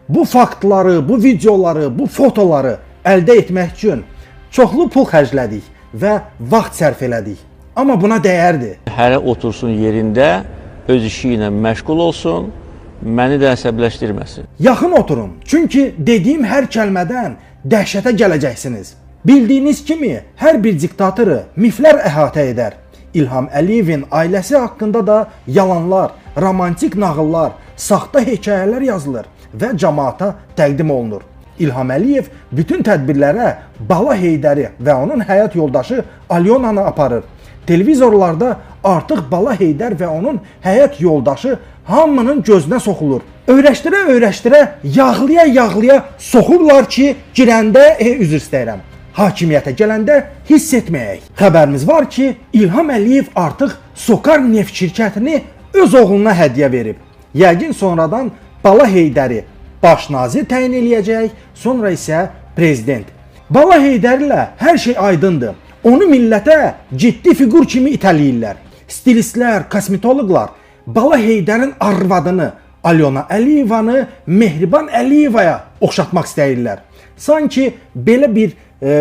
Bu faktları, bu videoları, bu fotoları əldə etmək üçün çoxlu pul xərclədik və vaxt sərf elədik. Amma buna dəyərdi. Hərə otursun yerində, öz işi ilə məşğul olsun, məni də əsəbləşdirməsin. Yaxın oturun, çünki dediyim hər kəlmədən dəhşətə gələcəksiniz. Bildiyiniz kimi hər bir diktatoru miflər əhatə edər. İlham Əliyevin ailəsi haqqında da yalanlar, romantik nağıllar, saxta hekayələr yazılır və camaata təqdim olunur. İlham Əliyev bütün tədbirlərə Bala Heydəri və onun həyat yoldaşı Alyonanı aparır. Televizorlarda artıq Bala Heydər və onun həyat yoldaşı hamının gözünə soxulur. Öyrəşdirə-öyrəşdirə, yağlaya-yağlaya soxurlar ki, girəndə, üzr istəyirəm, hakimiyyətə gələndə hiss etməyək. Xəbərimiz var ki, İlham Əliyev artıq Sokar neft şirkətini öz oğluna hədiyyə verib. Yəqin sonradan Bala Heydəri baş nazir təyin eləyəcək, sonra isə prezident. Bala Heydər ilə hər şey aydındır. Onu millətə ciddi fiqur kimi itələyirlər. Stilistlər, kosmetoloqlar Bala Heydərin arvadını Alyona Əliyevanı Mehriban Əliyevaya oxşatmaq istəyirlər. Sanki belə bir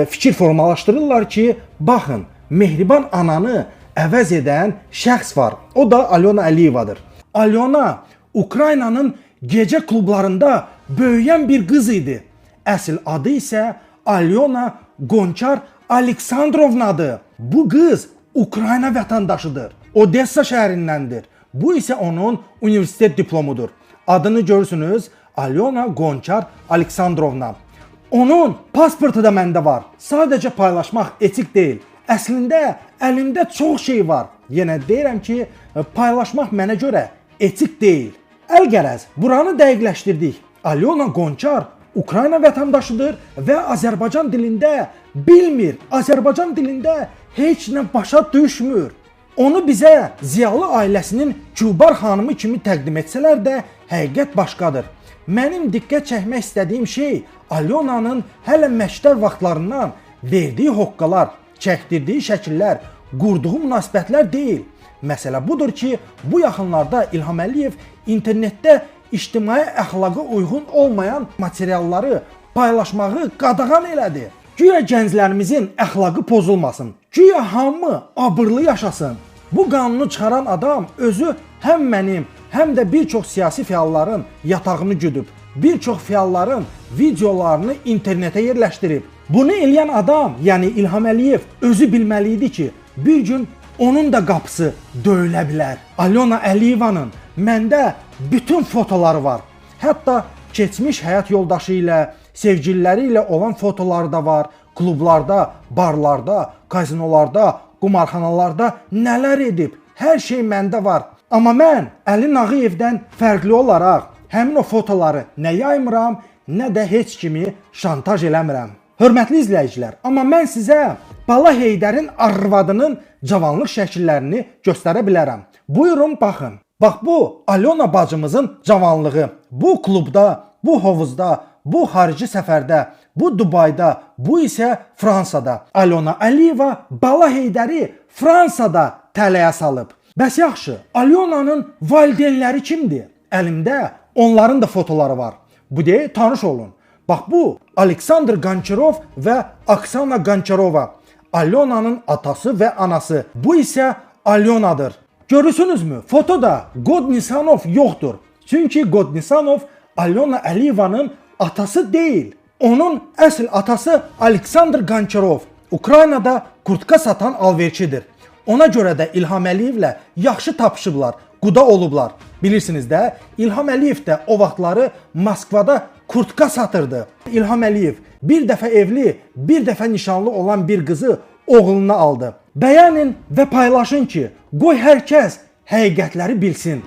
fikir formalaşdırırlar ki, baxın, Mehriban ananı əvəz edən şəxs var. O da Alyona Əliyevadır. Alyona Ukraynanın gecə klublarında böyüyən bir qız idi. Əsl adı isə Alyona Gonçar Aleksandrovnadır. Bu qız Ukrayna vətəndaşıdır. Odessa şəhərindəndir. Bu isə onun universitet diplomudur. Adını görürsünüz, Alyona Gonçar Aleksandrovna. Onun pasportu da məndə var. Sadəcə paylaşmaq etik deyil. Əslində əlimdə çox şey var. Yenə deyirəm ki, paylaşmaq mənə görə etik deyil. Əlqərəz, buranı dəqiqləşdirdik. Alyona Gonçar Ukrayna vətəndaşıdır və Azərbaycan dilində bilmir. Azərbaycan dilində heç nə başa düşmür. Onu bizə ziyalı ailəsinin kübar xanımı kimi təqdim etsələr də həqiqət başqadır. Mənim diqqət çəkmək istədiyim şey Alyonanın hələ məktəb vaxtlarından verdiyi hoqqalar, çəkdirdiyi şəkillər, qurduğu münasibətlər deyil. Məsələ budur ki, bu yaxınlarda İlham Əliyev internetdə ictimai əxlaqa uyğun olmayan materialları paylaşmağı qadağan elədi. Güya gənclərimizin əxlaqı pozulmasın, güya hamı abırlı yaşasın. Bu qanunu çıxaran adam özü həm mənim, həm də bir çox siyasi fəalların yatağını güdüb, bir çox fəalların videolarını internetə yerləşdirib. Bunu eləyən adam, yəni İlham Əliyev özü bilməli idi ki, bir gün onun da qapısı döyülə bilər. Alyona Əliyevanın məndə bütün fotoları var. Hətta keçmiş həyat yoldaşı ilə, sevgililəri ilə olan fotoları da var. Klublarda, barlarda, kazinolarda, qumarxanalarda nələr edib? Hər şey məndə var. Amma mən Əli Nağıyevdən fərqli olaraq həmin o fotoları nə yaymıram, nə də heç kimi şantaj eləmirəm. Hörmətli izləyicilər, amma mən sizə Bala Heydərin arvadının cavanlıq şəkillərini göstərə bilərəm. Buyurun, baxın. Bax bu Alyona bacımızın cavanlığı. Bu klubda, bu hovuzda, bu xarici səfərdə, bu Dubayda, bu isə Fransada. Alyona Əliyeva Bala Heydəri Fransada tələyə salıb. Bəs yaxşı, Alyonanın valideynləri kimdir? Əlimdə onların da fotoları var. Bu deyə tanış olun. Bax bu Aleksandr Qonçarov və Oksana Qonçarova. Alyonanın atası və anası. Bu isə Alyonadır. Görürsünüzmü? Fotoda Qodnisanov yoxdur. Çünki Qodnisanov Alyona Əliyevanın atası deyil. Onun əsl atası Aleksandr Qonçarov Ukraynada kurtka satan alverçidir. Ona görə də İlham Əliyevlə yaxşı tapışıblar, quda olublar. Bilirsiniz də, İlham Əliyev də o vaxtları Moskvada kurtka satırdı. İlham Əliyev bir dəfə evli, bir dəfə nişanlı olan bir qızı oğluna aldı. Bəyənin və paylaşın ki, qoy hər kəs həqiqətləri bilsin.